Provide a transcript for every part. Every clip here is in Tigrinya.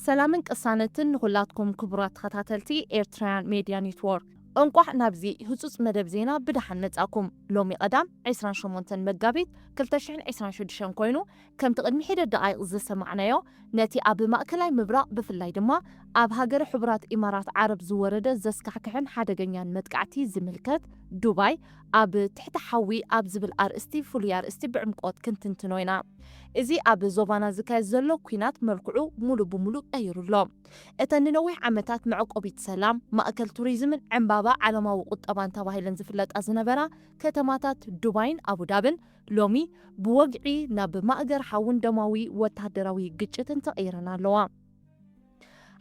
ሰላምን ቅሳነትን ንኹላትኩም ክቡራት ተኸታተልቲ ኤርትራውያን ሜድያ ኔትወርክ። እንቋዕ ናብዚ ህጹጽ መደብ ዜና ብደሓን መጻእኩም። ሎሚ ቀዳም ዕስራን ሸሞንተን መጋቢት ክልተ ሽሕን ዕስራን ሽዱሽተን ኮይኑ፣ ከምቲ ቅድሚ ሒደት ደቓይቕ ዝሰማዕናዮ፣ ነቲ ኣብ ማእከላይ ምብራቕ ብፍላይ ድማ ኣብ ሃገረ ሕቡራት ኢማራት ዓረብ ዝወረደ ዘስካሕክሕን ሓደገኛን መጥቃዕቲ ዝምልከት፣ ዱባይ ኣብ ትሕቲ ሓዊ ኣብ ዝብል ኣርእስቲ ፍሉይ ኣርእስቲ ብዕምቆት ክንትንትኖ ኢና። እዚ ኣብ ዞባና ዝካየድ ዘሎ ኲናት መልክዑ ሙሉ ብምሉ ቀይሩ ኣሎ። እተን ንነዊሕ ዓመታት መዕቆቢት ሰላም፣ ማእከል ቱሪዝምን ዕምባባ ዓለማዊ ቁጠባን ተባሂለን ዝፍለጣ ዝነበራ ከተማታት ዱባይን ኣቡዳብን ሎሚ ብወግዒ ናብ ማእገር ሓውን ደማዊ ወተሃደራዊ ግጭትን ተቐይረን ኣለዋ።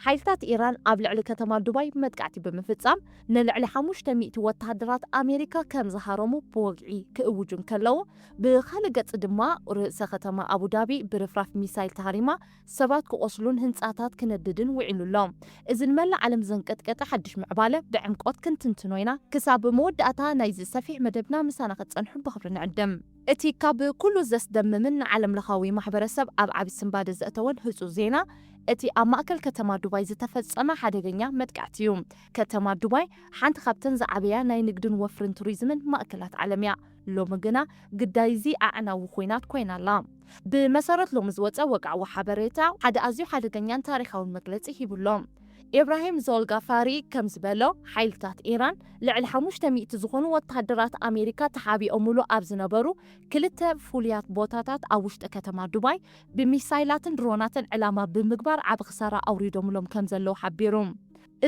ሓይልታት ኢራን ኣብ ልዕሊ ከተማ ዱባይ መጥቃዕቲ ብምፍጻም ንልዕሊ ሓሙሽተ ሚእቲ ወተሃደራት ኣሜሪካ ከም ዝሃረሙ ብወግዒ ክእውጁ እንከለዉ፣ ብኻልእ ገጽ ድማ ርእሰ ከተማ ኣቡዳቢ ብርፍራፍ ሚሳይል ተሃሪማ ሰባት ክቖስሉን ህንጻታት ክነድድን ውዒሉ ኣሎ። እዚ ንመላእ ዓለም ዘንቀጥቀጠ ሓድሽ ምዕባለ ብዕምቆት ክንትንትኖ ኢና። ክሳብ መወዳእታ ናይዚ ሰፊሕ መደብና ምሳና ክትጸንሑ ብኽብሪ ንዕድም። እቲ ካብ ኩሉ ዘስደምምን ንዓለም ለኻዊ ማሕበረሰብ ኣብ ዓቢ ስንባደ ዘእተወን ህጹጽ ዜና፣ እቲ ኣብ ማእከል ከተማ ዱባይ ዝተፈጸመ ሓደገኛ መጥቃዕቲ እዩ። ከተማ ዱባይ ሓንቲ ካብተን ዝዓበያ ናይ ንግድን ወፍርን ቱሪዝምን ማእከላት ዓለም እያ። ሎሚ ግና ግዳይ እዚ ኣዕናዊ ኲናት ኮይና ኣላ። ብመሰረት ሎሚ ዝወጸ ወግዓዊ ሓበሬታ፣ ሓደ ኣዝዩ ሓደገኛን ታሪኻውን መግለጺ ሂቡ ኣሎ። ኢብራሂም ዞልጋፋሪ ከም ዝበሎ፣ ሓይልታት ኢራን ልዕሊ ሓሙሽተ ሚእቲ ዝኾኑ ወተሃደራት ኣሜሪካ ተሓቢኦምሉ ኣብ ዝነበሩ ክልተ ፍሉያት ቦታታት ኣብ ውሽጢ ከተማ ዱባይ ብሚሳይላትን ድሮናትን ዕላማ ብምግባር ዓቢ ክሳራ ኣውሪዶምሎም ከም ዘለዉ ሓቢሩ።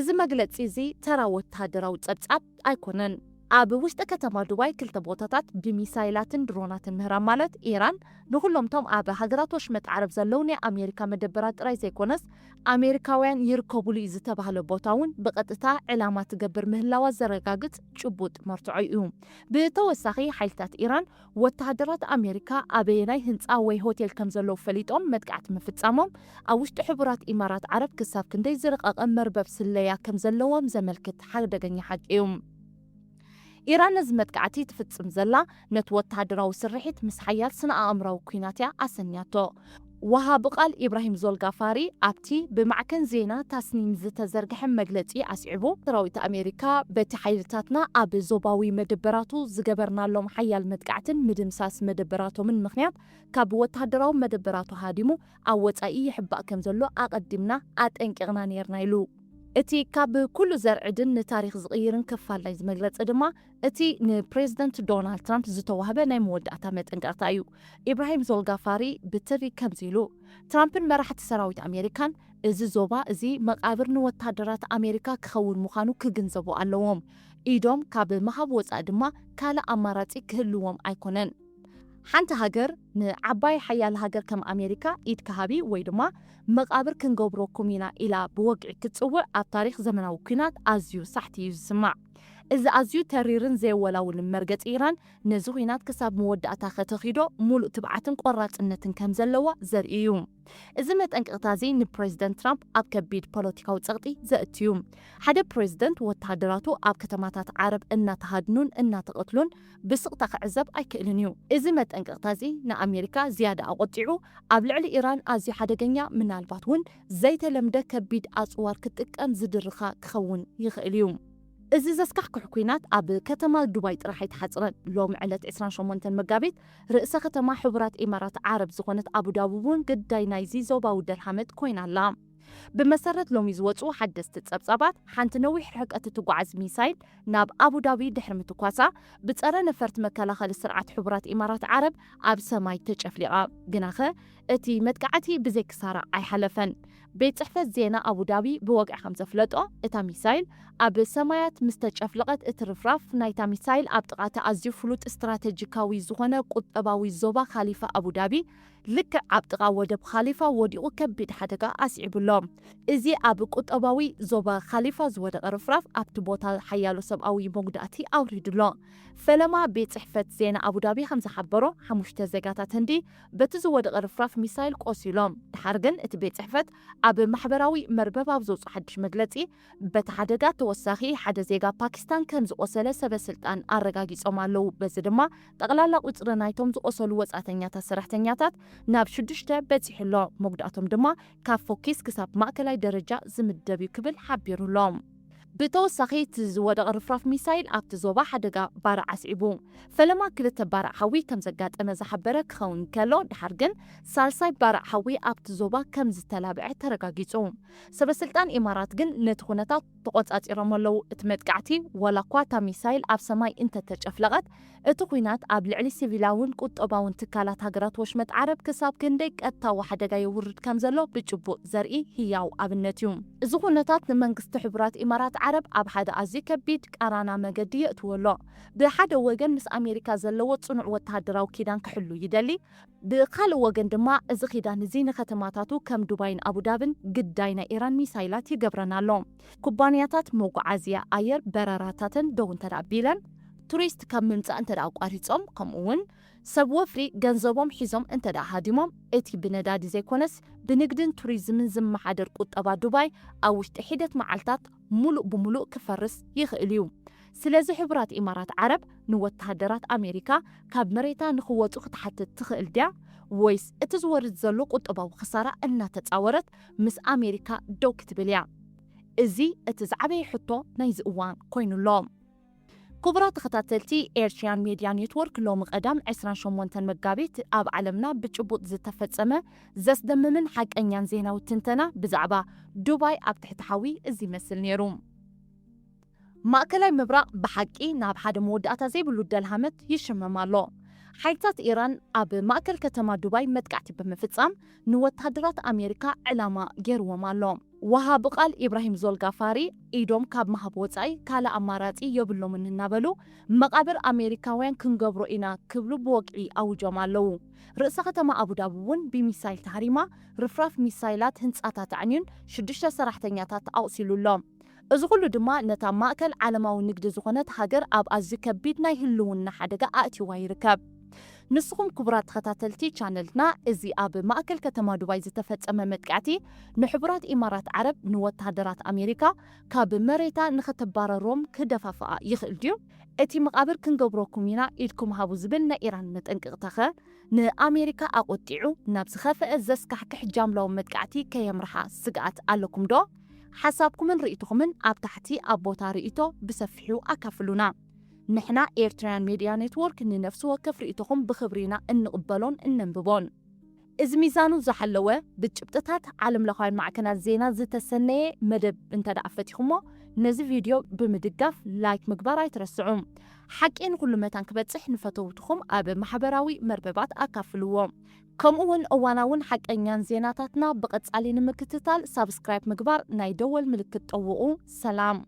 እዚ መግለጺ እዚ ተራ ወተሃደራዊ ጸብጻብ ኣይኮነን። ኣብ ውሽጢ ከተማ ዱባይ ክልተ ቦታታት ብሚሳይላትን ድሮናትን ምህራም ማለት፣ ኢራን ንኹሎምቶም ኣብ ሃገራት ወሽመጥ ዓረብ ዘለዉ ናይ ኣሜሪካ መደበራት ጥራይ ዘይኮነስ፣ ኣሜሪካውያን ይርከቡሉ እዩ ዝተባህለ ቦታ እውን ብቐጥታ ዕላማ ትገብር ምህላዋ ዘረጋግጽ ጭቡጥ መርትዖ እዩ። ብተወሳኺ፣ ሓይልታት ኢራን ወተሃደራት ኣሜሪካ ኣበየናይ ህንጻ ወይ ሆቴል ከም ዘለዉ ፈሊጦም መጥቃዕቲ ምፍጻሞም፣ ኣብ ውሽጢ ሕቡራት ኢማራት ዓረብ ክሳብ ክንደይ ዝረቐቐ መርበብ ስለያ ከም ዘለዎም ዘመልክት ሓደገኛ ሓቂ እዩ። ኢራን ነዚ መጥቃዕቲ ትፍጽም ዘላ፣ ነቲ ወተሃደራዊ ስርሒት ምስ ሓያል ስነ-ኣእምራዊ ኲናት እያ ኣሰንያቶ። ወሃቢ ቃል ኢብራሂም ዞልጋፋሪ ኣብቲ ብማዕከን ዜና ታስኒም ዝተዘርግሐ መግለጺ ኣስዒቡ፣ ሰራዊት ኣሜሪካ በቲ ሓይልታትና ኣብ ዞባዊ መደበራቱ ዝገበርናሎም ሓያል መጥቃዕትን ምድምሳስ መደበራቶምን ምኽንያት ካብ ወተሃደራዊ መደበራቱ ሃዲሙ ኣብ ወጻኢ ይሕባእ ከም ዘሎ ኣቐዲምና ኣጠንቂቕና ነይርና ኢሉ። እቲ ካብ ኩሉ ዘርዕድን ንታሪኽ ዝቕይርን ክፋል ናይዚ መግለጺ ድማ፣ እቲ ንፕሬዝደንት ዶናልድ ትራምፕ ዝተዋህበ ናይ መወዳእታ መጠንቀቕታ እዩ። ኢብራሂም ዞልጋፋሪ ብትሪ ከምዚ ኢሉ፣ ትራምፕን መራሕቲ ሰራዊት ኣሜሪካን፣ እዚ ዞባ እዚ መቓብር ንወታደራት ኣሜሪካ ክኸውን ምዃኑ ክግንዘቡ ኣለዎም። ኢዶም ካብ ምሃብ ወጻኢ ድማ ካልእ ኣማራጺ ክህልዎም ኣይኮነን። ሓንቲ ሃገር ንዓባይ ሓያል ሃገር ከም ኣሜሪካ ኢድ ክሃቢ ወይ ድማ መቓብር ክንገብረኩም ኢና ኢላ ብወግዒ ክትጽውዕ ኣብ ታሪኽ ዘመናዊ ኲናት ኣዝዩ ሳሕቲ እዩ ዝስማዕ። እዚ ኣዝዩ ተሪርን ዘየወላውልን መርገጺ ኢራን ነዚ ኲናት ክሳብ መወዳእታ ከተኺዶ ሙሉእ ትብዓትን ቆራጽነትን ከም ዘለዋ ዘርኢ እዩ። እዚ መጠንቀቕታ እዚ ንፕሬዝደንት ትራምፕ ኣብ ከቢድ ፖለቲካዊ ጸቕጢ ዘእትዩ። ሓደ ፕሬዝደንት ወተሃደራቱ ኣብ ከተማታት ዓረብ እናተሃድኑን እናተቐትሉን ብስቕታ ክዕዘብ ኣይክእልን እዩ። እዚ መጠንቀቕታ እዚ ንኣሜሪካ ዝያዳ ኣቖጢዑ፣ ኣብ ልዕሊ ኢራን ኣዝዩ ሓደገኛ፣ ምናልባት እውን ዘይተለምደ ከቢድ ኣጽዋር ክትጥቀም ዝድርኻ ክኸውን ይኽእል እዩ። እዚ ዘስካሕክሕ ኲናት ኣብ ከተማ ዱባይ ጥራሕ ኣይተሓጽረን። ሎሚ ዕለት ዕስራን ሸሞንተን መጋቢት ርእሰ ከተማ ሕቡራት ኢማራት ዓረብ ዝኾነት ኣቡዳቢ እውን ግዳይ ናይዚ ዞባዊ ደልሃመት ኮይና ኣላ። ብመሰረት ሎሚ ዝወጹ ሓደስቲ ጸብጻባት፣ ሓንቲ ነዊሕ ርሕቀት እትጓዓዝ ሚሳይል ናብ ኣቡዳቢ ድሕሪ ምትኳሳ፣ ብጸረ ነፈርቲ መከላኸሊ ስርዓት ሕቡራት ኢማራት ዓረብ ኣብ ሰማይ ተጨፍሊቓ። ግናኸ፣ እቲ መጥቃዕቲ ብዘይ ክሳራ ኣይሓለፈን። ቤት ጽሕፈት ዜና ኣቡዳቢ ብወግዒ ከም ዘፍለጦ፣ እታ ሚሳይል ኣብ ሰማያት ምስ ተጨፍለቐት፣ እቲ ርፍራፍ ናይታ ሚሳይል ኣብ ጥቓ እቲ ኣዝዩ ፍሉጥ ስትራተጂካዊ ዝኾነ ቁጠባዊ ዞባ ኻሊፋ ኣቡዳቢ፣ ልክዕ ኣብ ጥቓ ወደብ ኻሊፋ ወዲቑ ከቢድ ሓደጋ ኣስዒቡ ኣሎ። እዚ ኣብ ቁጠባዊ ዞባ ኻሊፋ ዝወደቐ ርፍራፍ ኣብቲ ቦታ ሓያሎ ሰብኣዊ መጉዳእቲ ኣውሪዱ ኣሎ። ፈለማ ቤት ጽሕፈት ዜና ኣቡዳቢ ከም ዝሓበሮ፣ ሓሙሽተ ዜጋታት ህንዲ በቲ ዝወደቐ ርፍራፍ ሚሳይል ቆሲሎም። ድሓር ግን እቲ ቤት ጽሕፈት ኣብ ማሕበራዊ መርበብ ኣብ ዘውጽኦ ሓድሽ መግለጺ፣ በቲ ሓደጋ ተወሳኺ ሓደ ዜጋ ፓኪስታን ከም ዝቖሰለ ሰበ ስልጣን ኣረጋጊጾም ኣለዉ። በዚ ድማ ጠቕላላ ቁጽሪ ናይቶም ዝቖሰሉ ወጻእተኛታት ሰራሕተኛታት ናብ ሽዱሽተ በጺሑ ኣሎ። መጉዳእቶም ድማ ካብ ፎኪስ ክሳብ ማእከላይ ደረጃ ዝምደብ እዩ ክብል ሓቢሩ ኣሎ። ብተወሳኺ፣ እቲ ዝወደቐ ርፍራፍ ሚሳይል ኣብቲ ዞባ ሓደጋ ባርዕ ኣስዒቡ። ፈለማ ክልተ ባርዕ ሓዊ ከም ዘጋጠመ ዝሓበረ ክኸውን ከሎ፣ ድሓር ግን ሳልሳይ ባርዕ ሓዊ ኣብቲ ዞባ ከም ዝተላብዐ ተረጋጊጹ። ሰበስልጣን ኢማራት ግን ነቲ ኩነታት ተቖጻጺሮም ኣለዉ። እቲ መጥቃዕቲ፣ ዋላ እኳ እታ ሚሳይል ኣብ ሰማይ እንተተጨፍለቐት፣ እቲ ኲናት ኣብ ልዕሊ ሲቪላውን ቁጠባውን ትካላት ሃገራት ወሽመጥ ዓረብ ክሳብ ክንደይ ቀጥታዊ ሓደጋ የውርድ ከም ዘሎ ብጭቡጥ ዘርኢ ህያው ኣብነት እዩ። እዚ ኩነታት ንመንግስቲ ሕቡራት ኢማራት ዓረብ ኣብ ሓደ ኣዝዩ ከቢድ ቃራና መገዲ የእትዎ ኣሎ። ብሓደ ወገን ምስ ኣሜሪካ ዘለዎ ጽኑዕ ወተሃደራዊ ኪዳን ክሕሉ ይደሊ፣ ብኻልእ ወገን ድማ እዚ ኪዳን እዚ ንከተማታቱ ከም ዱባይን ኣቡዳብን ግዳይ ናይ ኢራን ሚሳይላት ይገብረን ኣሎ። ኩባንያታት መጓዓዝያ ኣየር በረራታተን ደው እንተ ደኣ ኣቢለን፣ ቱሪስት ካብ ምምጻእ እንተ ደኣ ኣቋሪጾም፣ ከምኡ እውን ሰብ ወፍሪ ገንዘቦም ሒዞም እንተ ደኣ ሃዲሞም፣ እቲ ብነዳዲ ዘይኮነስ ብንግድን ቱሪዝምን ዝመሓደር ቁጠባ ዱባይ ኣብ ውሽጢ ሒደት መዓልታት ሙሉእ ብሙሉእ ክፈርስ ይኽእል እዩ። ስለዚ ሕቡራት ኢማራት ዓረብ ንወተሃደራት ኣሜሪካ ካብ መሬታ ንኽወጹ ክትሓትት ትኽእል ድያ? ወይስ እቲ ዝወርድ ዘሎ ቁጠባዊ ክሳራ እናተጻወረት ምስ ኣሜሪካ ደው ክትብል እያ? እዚ እቲ ዝዓበየ ሕቶ ናይዚ እዋን ኮይኑ ኣሎ። ክቡራት ተኸታተልቲ፣ ኤርትሪያን ሜድያ ኔትወርክ ሎሚ ቀዳም ዕስራን ሸሞንተን መጋቢት ኣብ ዓለምና ብጭቡጥ ዝተፈጸመ ዘስደምምን ሓቀኛን ዜናዊ ትንተና ብዛዕባ ዱባይ ኣብ ትሕቲ ሓዊ እዚ ይመስል ነይሩ። ማእከላይ ምብራቕ ብሓቂ ናብ ሓደ መወዳእታ ዘይብሉ ደልሃመት ይሽመም ኣሎ። ሓይልታት ኢራን ኣብ ማእከል ከተማ ዱባይ መጥቃዕቲ ብምፍጻም ንወተሃደራት ኣሜሪካ ዕላማ ገይርዎም ኣሎ። ወሃቢ ቃል ኢብራሂም ዞልጋፋሪ፣ ኢዶም ካብ ምሃብ ወጻኢ ካልእ ኣማራጺ የብሎምን እናበሉ፣ መቓብር ኣሜሪካውያን ክንገብሮ ኢና ክብሉ ብወግዒ ኣውጆም ኣለዉ። ርእሰ ከተማ ኣቡዳቢ እውን ብሚሳይል ተሃሪማ፣ ርፍራፍ ሚሳይላት ህንጻታት ኣዕንዩን ሽዱሽተ ሰራሕተኛታት ኣቑሲሉ ኣሎ። እዚ ኩሉ ድማ ነታ ማእከል ዓለማዊ ንግዲ ዝኾነት ሃገር ኣብ ኣዝዩ ከቢድ ናይ ህልውና ሓደጋ ኣእትይዋ ይርከብ። ንስኹም ክቡራት ተኸታተልቲ ቻነልና፣ እዚ ኣብ ማእከል ከተማ ዱባይ ዝተፈጸመ መጥቃዕቲ ንሕቡራት ኢማራት ዓረብ ንወተሃደራት ኣሜሪካ ካብ መሬታ ንኸተባረሮም ክደፋፍኣ ይኽእል ድዩ? እቲ መቓብር ክንገብረኩም ኢና ኢድኩም ሃቡ ዝብል ናይ ኢራን መጠንቀቕታኸ ንኣሜሪካ ኣቖጢዑ ናብ ዝኸፍአ ዘስካሕክሕ ጃምላዊ መጥቃዕቲ ከየምርሓ ስግኣት ኣለኩም ዶ? ሓሳብኩምን ርእይቶኹምን ኣብ ታሕቲ ኣብ ቦታ ርእይቶ ብሰፊሑ ኣካፍሉና። ንሕና ኤርትራውያን ሜድያ ኔትወርክ ንነፍሲ ወከፍ ርእይቶኹም ብኽብሪ ኢና እንቕበሎን እነንብቦን። እዚ ሚዛኑ ዝሓለወ ብጭብጥታት ዓለምለኻውያን ማዕከናት ዜና ዝተሰነየ መደብ እንተ ደኣ ፈቲኹሞ፣ ነዚ ቪድዮ ብምድጋፍ ላይክ ምግባር ኣይትረስዑ። ሓቂ ንኹሉ መታን ክበጽሕ ንፈተውትኹም ኣብ ማሕበራዊ መርበባት ኣካፍልዎ። ከምኡ እውን እዋናውን ሓቀኛን ዜናታትና ብቐጻሊ ንምክትታል ሳብስክራይብ ምግባር ናይ ደወል ምልክት ጠውቑ። ሰላም።